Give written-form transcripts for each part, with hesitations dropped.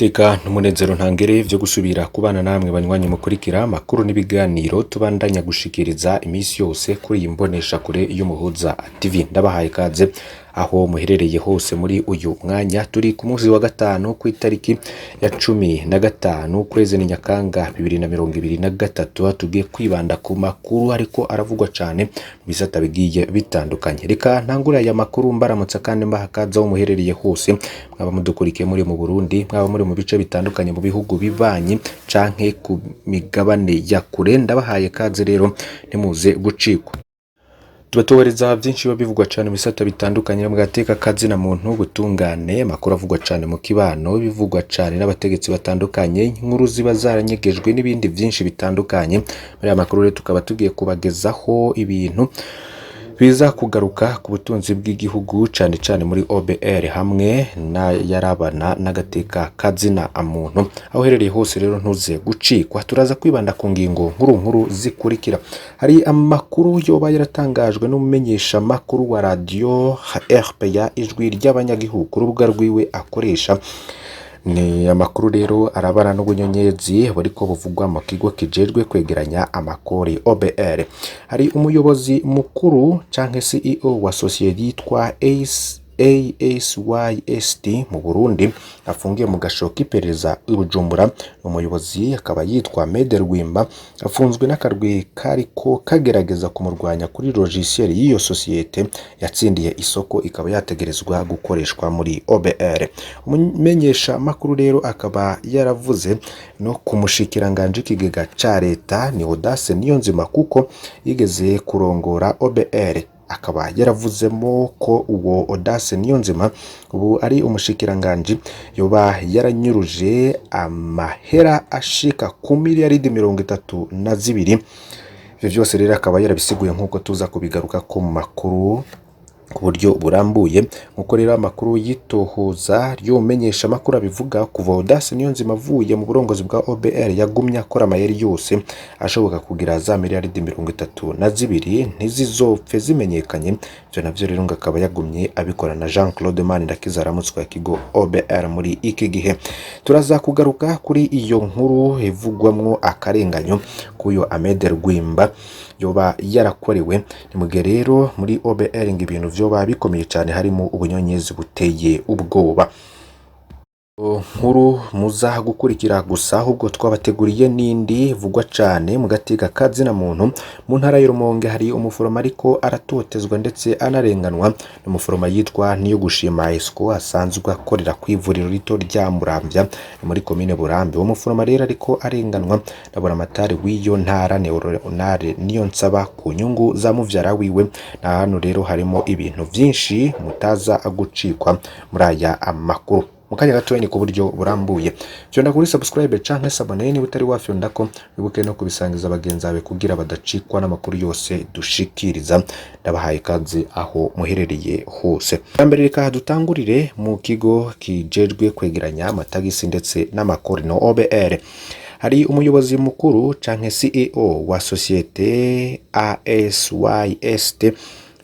Iteka n'umunezero ntangere vyo gusubira kubana namwe banywanyi mukurikira amakuru n'ibiganiro tubandanya gushikiriza imisi yose kuri iyi mboneshakure y'Umuhuza TV. Ndabahaye ikaze aho muherereye hose muri uyu mwanya. Turi ku munsi wa gatanu, kw'itariki ya 15 ukwezi ni Nyakanga 2023. Aho tugiye kwibanda ku makuru ariko aravugwa cane mu bisata bigiye bitandukanye. Reka ntangure aya makuru mbaramutsa kandi mbaha ikaze aho muherereye hose, mwaba mudukurikiye muri mu Burundi, mwaba muri mu bice bitandukanye mu bihugu bibanyi canke ku migabane ya kure. Ndabahaye ikaze rero, ntimuze gucikwa. Tubatohereza vyinshi biba bivugwa cane mu bisata bitandukanye, mu gateka kazina muntu, ubutungane, amakuru avugwa cane mu kibano, bivugwa cane n'abategetsi batandukanye, inkuru ziba zaranyegejwe n'ibindi vyinshi bitandukanye. Muri aya makuru rero tukaba tugiye kubagezaho ibintu biza kugaruka ku butunzi bw'igihugu, cane cane muri OBR, hamwe n'ayarabana n'agateka kazina muntu. Aho uherereye hose rero ntuze gucikwa. Turaza kwibanda ku ngingo nkuru nkuru zikurikira. Hari amakuru yoba yaratangajwe n'umumenyesha makuru wa radio RPA, Ijwi ry'Abanyagihugu, ku rubuga rwiwe akoresha. Ni amakuru rero arabana n'ubunyonyezi buriko buvugwa mu kigo kijejwe kwegeranya amakori, OBR. Hari umuyobozi mukuru canke CEO wa sosiyete yitwa ASYST mu Burundi afungiye mu gasho k'iperereza i Bujumbura. Umuyobozi akaba yitwa Mede Rwimba, afunzwe n'akarwi kariko kagerageza kumurwanya kuri logiciel y'iyo sosiyete yatsindiye isoko, ikaba yategerezwa gukoreshwa muri OBR. Umumenyesha makuru rero akaba yaravuze no ku mushikiranganje ikigega ca leta, ni Audace Niyonzima, kuko yigeze kurongora OBR. Akaba yaravuzemo ko uwo Audace Niyonzima ubu ari umushikiranganji yoba yaranyuruje amahera ashika ku miliyaridi 32. Ivyo vyose rero akaba yarabisiguye, nk'uko tuza kubigaruka ko mu makuru ku buryo burambuye. Nk'uko rero amakuru y'itohoza ry'umenyesha amakuru abivuga, kuva Audace Niyonzima avuye mu burongozi bwa OBR, yagumye akora amayeri yose ashoboka kugira za miliyaridi 32 ntizizopfe zimenyekanye. Ivyo navyo rero ngo akaba yagumye abikora na Jean Claude Manirakiza aramutswa ikigo OBR muri iki gihe. Turaza kugaruka kuri iyo nkuru ivugwamwo akarenganyo k'uyo Ahmed Rwimba yoba yarakorewe. Ni mu gihe rero muri OBR ngo ibintu vyoba bikomeye cane, harimo ubunyonyezi buteye ubwoba. Nkuru muza gukurikira gusa, ahubwo twabateguriye n'indi vugwa cane mu gateka kazina muntu. Mu ntara ya Rumonge hari umuforoma ariko aratotezwa ndetse anarenganwa. N'umuforoma yitwa Niyogushima Esco, asanzwe akorera ku ivuriro rito rya Muramvya muri komine Burambi. Uwo muforoma rero ariko arenganwa na buramatari w'iyo ntara, Leonard Niyonsaba, ku nyungu za muvyara wiwe. Na hano rero harimo ibintu vyinshi mutaza gucikwa muri aya amakuru mu kanya gatoya, ni ku buryo burambuye. Fyonda kuri subscribe canke s'abonner niba utari wafyondako, wibuke no kubisangiza bagenzi bawe kugira badacikwa n'amakuru yose dushikiriza. Ndabahaye ikaze aho muherereye hose. Mbere reka dutangurire mu kigo kijejwe kwegeranya amatagisi ndetse n'amakori, no OBR. Hari umuyobozi mukuru canke CEO wa sosiyete ASYST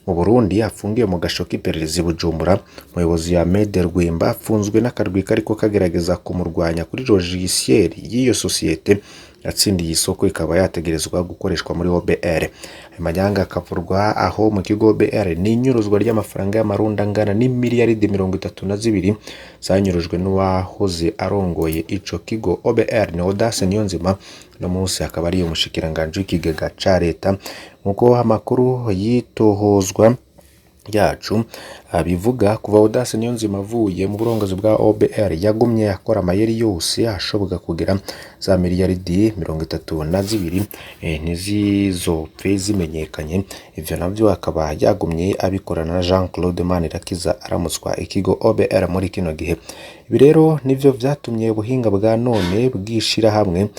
mu Burundi afungiye mu gasho k'iperereza i Bujumbura. Umuyobozi Ahmed Rwimba afunzwe n'akarwi kariko kagerageza kumurwanya kuri logiciel y'iyo sosiyete yatsindiye isoko, ikaba yategerezwa gukoreshwa muri OBR. Ayo manyanga akavurwa aho mu kigo OBR ni inyuruzwa ry'amafaranga y'amarundi angana n'imiliyaridi 32 zanyurujwe n'uwahoze arongoye ico kigo OBR, ni Audace Niyonzima, no munsi akaba ari umushikiranganji w'ikigega ca leta. Nk'uko amakuru y'itohozwa ryacu abivuga, kuva Audace Niyonzima avuye mu burongozi bwa OBR, yagumye akora amayeri yose ashoboka kugira za miliyaridi 32 ntizizopfe zimenyekanye. Ivyo navyo akaba yagumye abikorana na Jean Claude Manirakiza aramutswa ikigo OBR muri kino gihe. Ibi rero nivyo vyatumye ubuhinga bwa none bw'ishirahamwe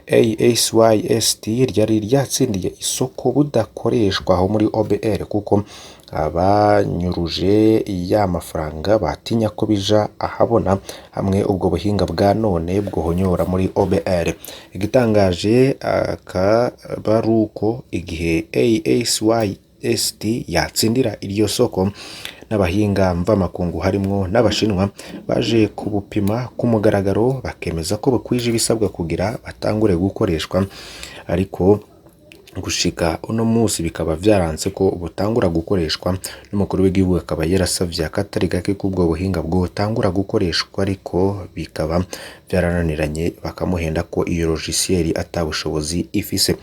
ASYST ryari ryatsindiye isoko budakoreshwa aho muri OBR, kuko abanyuruje ya mafaranga batinya ko bija ahabona hamwe ubwo buhinga bwa none bwohonyora muri OBR. Igitangaje akaba ari uko igihe ASYST AST yatsindira iryo soko. N'abahinga mvamakungu harimwo n'Abashinwa baje kubupima ku mugaragaro, bakemeza ko bukwije ibisabwa kugira batangure gukoreshwa, ariko gushika uno musi bikaba vyaranse ko butangura gukoreshwa. N'umukuru w'igihugu akaba yarasavye akatari gake k'ubwo buhinga bwotangura gukoreshwa, ariko bikaba vyarananiranye, bakamuhenda ko iyo logiciel ata bushobozi ifise.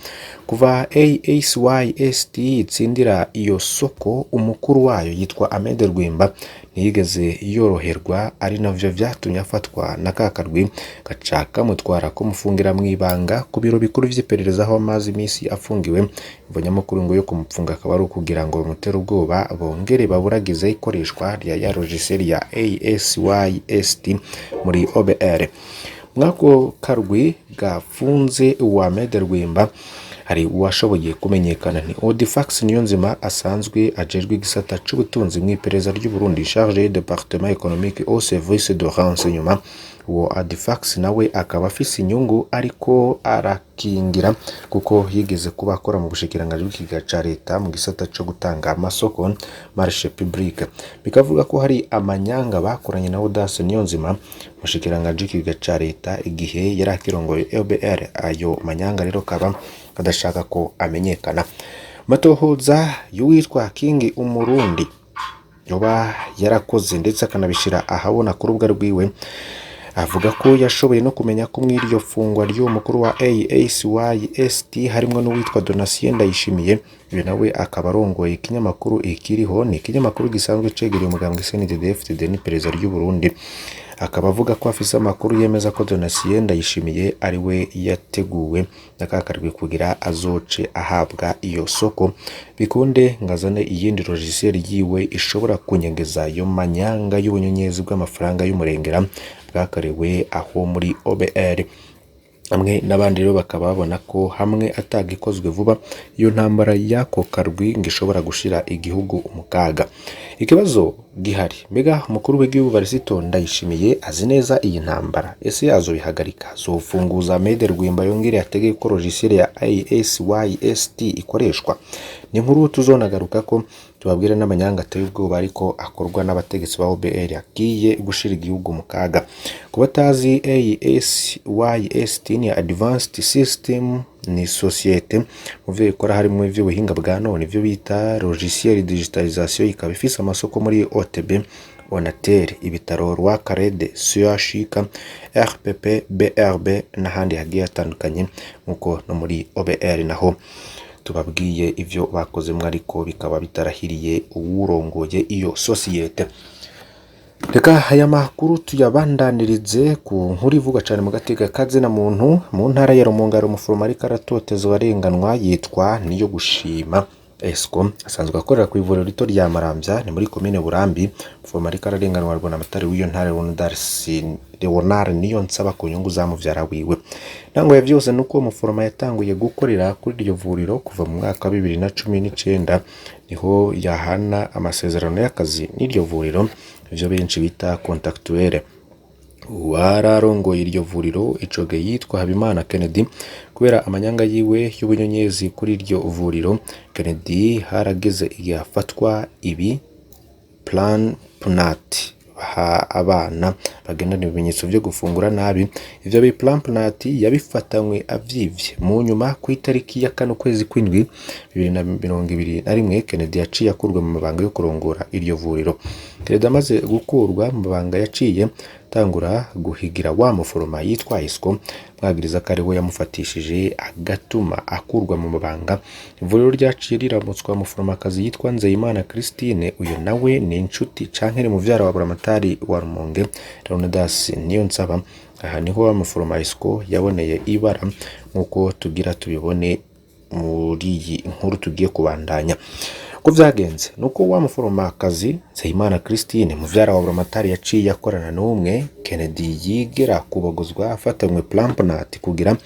Kuva AACYST itsindira iyo soko, umukuru wayo yitwa Ahmed Rwimba ntiyigeze yoroherwa, ari navyo vyatumye afatwa na ka karwi gaca kamutwara kumufungira mw'ibanga ku biro bikuru vy'iperereza aho amaze imisi afungiwe. Imvo nyamukuru ngo yo kumupfunga akaba ari ukugira ngo bamutere ubwoba, bongere baburagize ikoreshwa rya ya logiciel ya ASYST muri OBR. Mwako karwi gafunze uwa Ahmed Rwimba hari uwashoboye kumenyekana, ni Audifax Niyonzima, asanzwe ajejwe igisata c'ubutunzi mw'iperereza ry'u Burundi, chargé de département économique au service de renseignement. Uwo Audifax nawe akaba afise inyungu ariko arakingira, kuko yigeze kuba akora mu bushikiranganji bw'ikigega ca leta mu gisata co gutanga amasoko, marché public. Bikavuga ko hari amanyanga bakoranye na Audace Niyonzima, umushikiranganji w'ikigega ca leta, igihe yari akirongoye OBR. Ayo manyanga rero kaba adashaka ko amenyekana. Matohoza y'uwitwa King Umurundi yoba yarakoze ndetse akanabishira ahabona ku rubuga rwiwe, avuga ko yashoboye no kumenya ko mw'iryo fungwa ry'uwo mukuru wa AACYST harimwo n'uwitwa Donatien Ndayishimiye. Uyu nawe akaba arongoye ikinyamakuru Ikiriho, ni ikinyamakuru gisanzwe cegereye umugambwe CNDD-FDD n'iperereza ry'u Burundi. Akaba avuga ko afise amakuru yemeza ko Donatien Ndayishimiye ari we yateguwe na ka karwi kugira azoce ahabwa iyo soko, bikunde ngo azane iyindi logiciel yiwe ishobora kunyegeza ayo manyanga y'ubunyonyezi bw'amafaranga y'umurengera bwakorewe aho muri OBR. Hamwe n'abandi rero bakaba babona ko hamwe atagikozwe vuba, iyo ntambara y'ako karwi ngo ishobora gushira igihugu mu kaga. Ikibazo gihari, mbega umukuru w'igihugu Varisito Ndayishimiye azi neza iyi ntambara? Ese azobihagarika? Azofunguza Ahmed Rwimba yongere ategeke ko logiciel ya ASYST ikoreshwa? Ni inkuru tuzonagaruka ko tubabwire n'amanyanga ateye ubwoba ariko akorwa n'abategetsi ba OBR agiye gushira igihugu mu kaga. Ku batazi, ASYST ni Advanced System, ni sosiyete mu vyo ikora harimo ivy'ubuhinga bwa none, ivyo bita logiciel digitalisation, ikaba ifise amasoko muri OTB, Onatel, ibitaro Rwakarede, CHUK, RPP, BRB n'ahandi hagiye hatandukanye, nkuko no muri OBR naho tubabwiye ivyo bakozemwo, ariko bikaba bitarahiriye uwurongoye iyo sosiyete. Reka aya makuru tuyabandanirize ku nkuru ivuga cane mu gateka kazina muntu. Mu ntara ya Rumonge hari umuforomo ariko aratotezwa arenganwa, yitwa Niyo Gushima Esco, asanzwe akorera ku ivuriro rito rya Maramvya, ni muri komine Burambi. Umuforomo ariko ararenganwa Rwanamatari w'iyo ntara Leonard Niyonsaba ku nyungu za muvyara wiwe. Ntango ya vyose nuko uwo muforoma yatanguye gukorera kuri iryo vuriro kuva mu mwaka wa 2019, niho yahana amasezerano y'akazi n'iryo vuriro, ivyo benshi bita contractuel. Uwararongoye iryo vuriro ico gihe yitwa Habimana Kennedy. Kubera amanyanga yiwe y'ubunyonyezi kuri iryo vuriro, Kennedy harageze igihe afatwa ibi Plumpy'Nut baha abana bagendana ibimenyetso vyo gufungura nabi. Ivyo bi Plumpy'Nut yabifatanywe avyivye. Mu nyuma, ku itariki ya 4 ukwezi kw'indwi 2021, Kennedy yaciye akurwa mu mabanga yo kurongora iryo vuriro. Kennedy amaze gukurwa mu mabanga, yaciye tangura guhigira wa muforoma yitwa Esco, mwagiriza ko ariwe yamufatishije agatuma akurwa mu mabanga. Ivuriro ryaciye riramutswa umuforomakazi yitwa Nzeyimana Christine. Uyu nawe ni inshuti canke ni muvyara wa Buramatari wa Rumonge Leonidas Niyonsaba. Aha niho wa muforoma Esco yaboneye ibara, nkuko tugira tubibone muri iyi nkuru tugiye kubandanya. Uko vyagenze nuko wa muforomakazi Nzeyimana Christine, muvyara wa Buramatari, yaciye akorana n'umwe Kennedy yigera kubogozwa afatanywe Plumpy'Nut kugira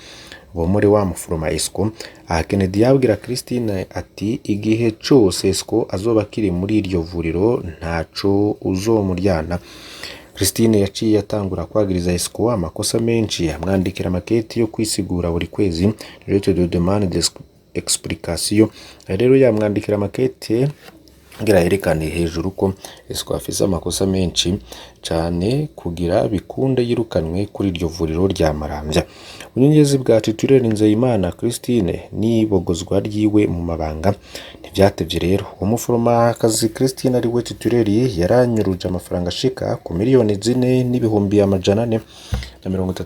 bomore wa muforoma Esco. Aha Kennedy yabwira Christine ati: "Igihe cose Esco azoba akiri muri iryo vuriro, ntaco uzomuryana." Christine yaciye atangura kwagiriza Esco amakosa menshi, amwandikira maketi yo kwisigura buri kwezi, lettre de demande. Explication. Rero yamwandikira makete kugira yerekane hejuru ko Esco afise amakosa menshi cane kugira bikunde yirukanwe kuri iryo vuriro rya Maramvya. Ubunyonyezi bwa titulaire Nzeyimana Christine n'ibogozwa ryiwe mu mabanga ntivyatevye rero. Uwo muforomakazi Christine ariwe titulaire yaranyuruje amafaranga ashika ku 4,430,000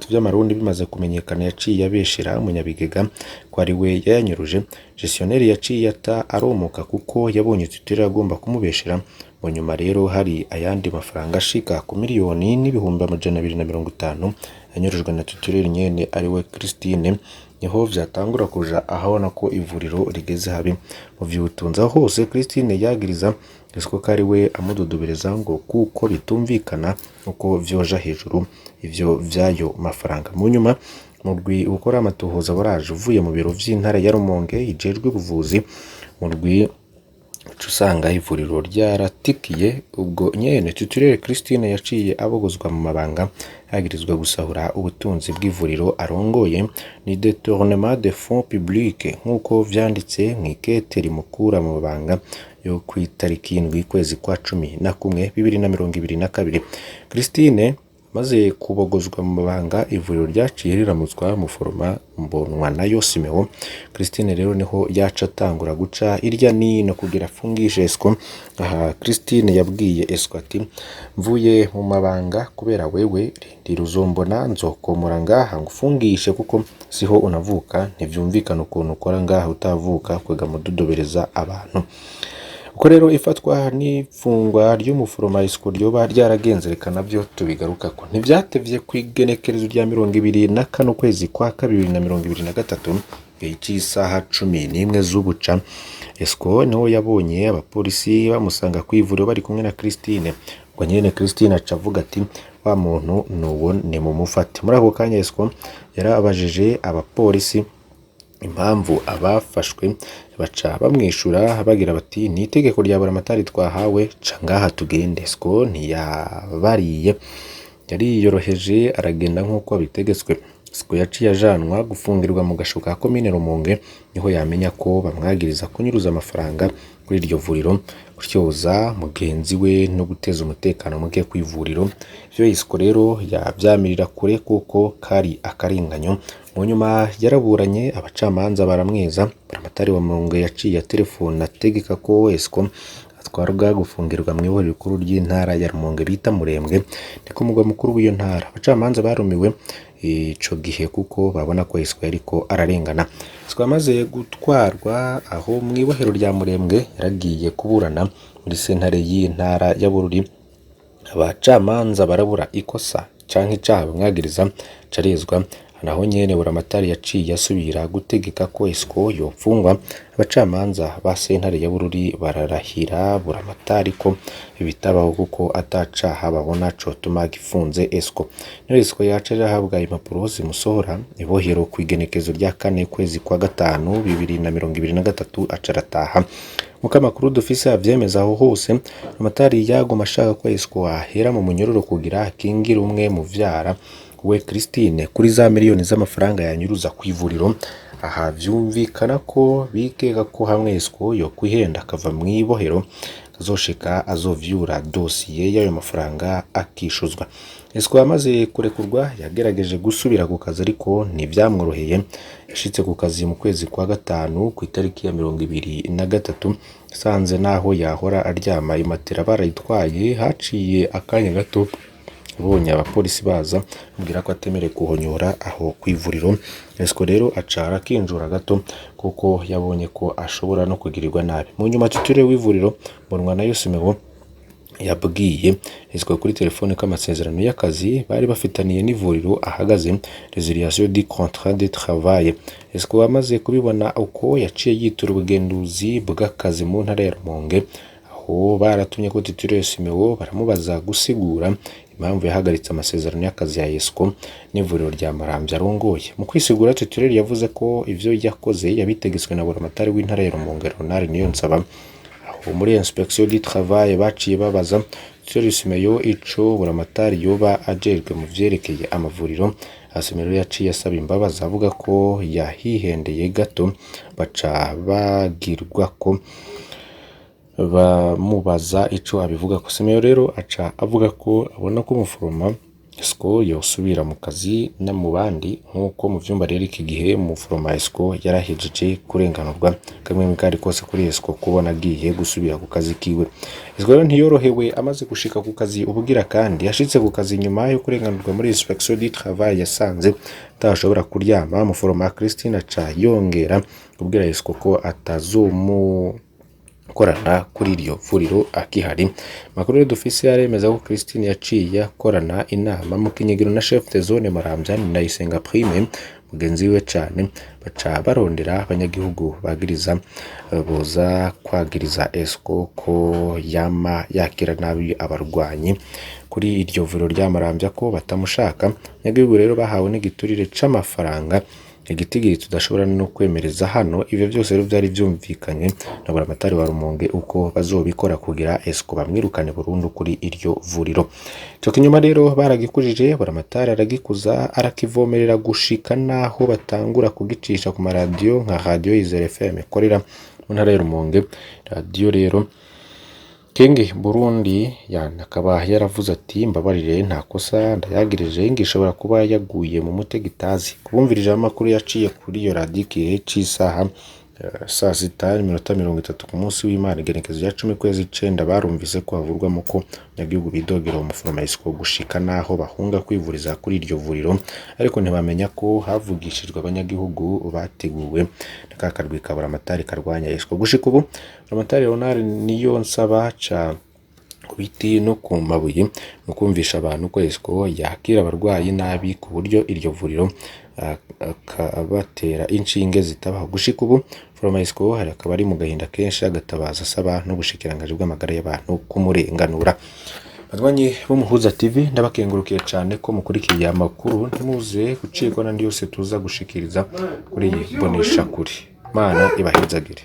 vy'amarundi. Bimaze kumenyekana, yaciye abeshera umunyabigega ko ari we yayanyuruje. Gestionnaire yaciye ata aromoka kuko yabonye titulaire agomba kumubeshera. Mu nyuma rero hari ayandi mafaranga ashika ku 1,250,000 yanyurujwe na titulaire nyene ariwe Christine. Niho vyatangura kuja ahabona ko ivuriro rigeze habi mu vy'ubutunzi. Aho hose Christine yagiriza Esco ko ari we amududubereza, ngo kuko bitumvikana uko vyoja hejuru ivyo vy'ayo mafaranga. Mu nyuma murwi ukora amatohoza waraje uvuye mu biro vy'intara ya Rumonge ijejwe ubuvuzi. Murwi uca usanga ivuriro ryaratikiye ubwo nyene. Titulaire Christine yaciye abogozwa mu mabanga, yagirizwa gusahura ubutunzi bw'ivuriro arongoye, ni détournement de fonds publics, nk'uko vyanditse mw'ikete rimukura mu mabanga yo kw'itariki 7 kwezi kwa 11 2022. Christine maze kubogozwa mu mabanga, ivuriro ryaciye riramutswa muforoma Mbonwa nayo Simeo. Christine rero niho yaca atangura guca irya nino kugira afungishe Esco. Aha Christine yabwiye Esco ati: "Mvuye mu mabanga kubera wewe, rindira uzombona, nzokomora ngaha ngufungishe kuko siho unavuka. Ntivyumvikana ukuntu ukora ngaha utavuka, kwega mududobereza abantu." Uko rero ifatwa n'ifungwa ry'umuforoma Esco ryoba ryaragenze, reka navyo tubigarukako. Ntivyatevye, kw'igenekerezo rya 24 ukwezi kwa kabiri 2023, igihe c'isaha 11 z'ubuca, Esco niho yabonye abapolisi bamusanga kw'ivuriro bari kumwe na Christine. Ubwo nyene Christine aca avuga ati: "Wa muntu nuwo, nimumufate." Muri ako kanya Esco yarabajije abapolisi impamvu abafashwe, baca bamwishura bagira bati: "Ni itegeko rya buramatari twahawe, ca ngaha tugende." Esco ntiyabariye, yariyoroheje aragenda nk'uko abitegetswe. Esco yaciye ajanwa gufungirwa mu gasho ka komine Rumonge. Niho yamenya ko bamwagiriza kunyuruza amafaranga kuri iryo vuriro, gutyoza mugenzi we no guteza umutekano muke kw'ivuriro. Ivyo Esco rero yavyamirira kure kuko kari akarenganyo. Mu nyuma yaraburanye, abacamanza baramweza. Buramatari wa Rumonge yaciye atelefona ategeka ko Esco atwarwa gufungirwa mw'ibohero rikuru ry'intara ya Rumonge bita Murembwe, ni ku mugwa mukuru w'iyo ntara. Abacamanza barumiwe ico gihe kuko babona ko Esco yariko ararengana. Esco amaze gutwarwa aho mw'ibohero rya Murembwe, yaragiye kuburana muri sentare y'intara ya Bururi. Abacamanza barabura ikosa canke icaha bamwagiriza, carezwa. Naho nyene buramatari yaciye asubira gutegeka ko Esco yopfungwa. Abacamanza ba sentare ya Bururi bararahira buramatari ko bitabaho kuko atacaha babona cotuma gifunze Esco. Niho Esco yaca ahabwa impapuro zimusohora ibohero kw'igenekezo rya 4 kwezi kwa gatanu 2023, aca arataha. Nkuko amakuru dufise avyemeza, aho hose buramatari yaguma ashaka ko Esco ahera mu munyororo kugira akingire umwe muvyara we Christine kuri za miliyoni z'amafaranga yanyuruza kw'ivuriro. Aha vyumvikana ko bikeka ko hamwe Esco yokwihenda akava mw'ibohero, azoshika azovyura dosiye y'ayo mafaranga akishuzwa. Esco amaze kurekurwa yagerageje gusubira ku kazi, ariko ntivyamworoheye. Yashitse ku kazi mu kwezi kwa gatanu kw'itariki ya 23, yasanze naho yahora aryama imatera barayitwaye. Haciye akanya gato abonye abapolisi baza bamubwira ko atemerewe kuhonyora aho kw'ivuriro. Esco rero aca arakinjura gato kuko yabonye ko ashobora no kugirirwa nabi. Mu nyuma titulaire w'ivuriro Mbonwanayo Simeo yabwiye Esco kuri telefone ko amasezerano y'akazi bari bafitaniye n'ivuriro ahagaze, résiliation du contrat de travail. Esco amaze kubibona uko, yaciye yitura ubugenduzi bw'akazi mu ntara ya Rumonge. Aho baratumye ko titulaire Simeo, baramubaza gusigura impamvu yahagaritse amasezerano y'akazi ya Esco n'ivuriro rya Maramvya arongoye. Mu kwisigura, titulaire yavuze ko ivyo yakoze yabitegetswe na buramatari w'intara ya Rumonge Leonard Niyonsaba. Aho muri inspection du travail baciye babaza titulaire Simeo ico buramatari yoba ajejwe mu vyerekeye amavuriro. Asimiro yaciye asaba imbabazi avuga ko yahihendeye gato, baca bagirwa ko bamubaza ico abivuga ko. Simeon rero aca avuga ko abona ko umuforoma Esco yosubira mu kazi no mu bandi nk'uko mu vyumba. Rero iki gihe umuforoma Esco yarahejeje kurenganurwa, kamwe kari kose kuri Esco kubona agiye gusubira ku kazi kiwe. Esco rero ntiyorohewe amaze gushika ku kazi ubugira kandi. Yashitse ku kazi nyuma yo kurenganurwa muri inspection du travail, yasanze atashobora kuryama. Umuforoma Christine aca yongera kubwira Esco ko atazomu korana kuri iryo vuriro akihari. Amakuru rero dufise aremeza ko Christine yaciye akorana inama mu kinyegero na chef de zone Maramvya Ndayisenga Prime, mugenzi we cane, baca barondera abanyagihugu bagiriza boza kwagiriza Esco ko yama yakira nabi abarwanyi kuri iryo vuriro rya Maramvya, ko batamushaka. Abanyagihugu rero bahawe n'igiturire c'amafaranga, igitigiri tudashobora no kwemereza hano. Ivyo vyose rero vyari vyumvikanye na buramatari wa Rumonge uko bazobikora kugira Esco bamwirukane burundu kuri iryo vuriro. Ico kinyoma rero baragikujije, buramatari aragikuza, arakivomerera gushika naho batangura kugicisha ku maradiyo nka Radio Izere FM ikorera mu ntara ya Rumonge, radiyo rero King Burundi akaba yaravuze ati: "Mbabarire, nta kosa ndayagirije, ngishobora kuba yaguye mu mutego itazi." Kubumvirije amakuru yaciye kuri iyo radiyo igihe c'isaha 6:30 ku munsi w'Imana, igenekerezo rya 10 kwezi icenda, barumvise ko havurwamo ko abanyagihugu bidogera umuforoma Esco gushika naho bahunga kwivuriza kuri iryo vuriro, ariko ntibamenya ko havugishijwe abanyagihugu bateguwe na ka karwi ka buramatari karwanya Esco. Gushika ubu buramatari Leonard Niyonsaba ca ku biti no ku mabuye mu kumvisha abantu ko Esco yakira abarwayi nabi, ku buryo iryo vuriro akabatera inshinge zitabaho. Gushika ubu Foroma Esco hari akaba ari mu gahinda kenshi, agatabaza asaba n'ubushikiranganji bw'amagara y'abantu kumurenganura. Banywanyi b'Umuhuza TV, ndabakengurukiye cyane ko mukurikiye amakuru. Ntimuze gucikwa n'andi yose tuza gushikiriza kuri iyi mboneshakure. Mana ibahezagire.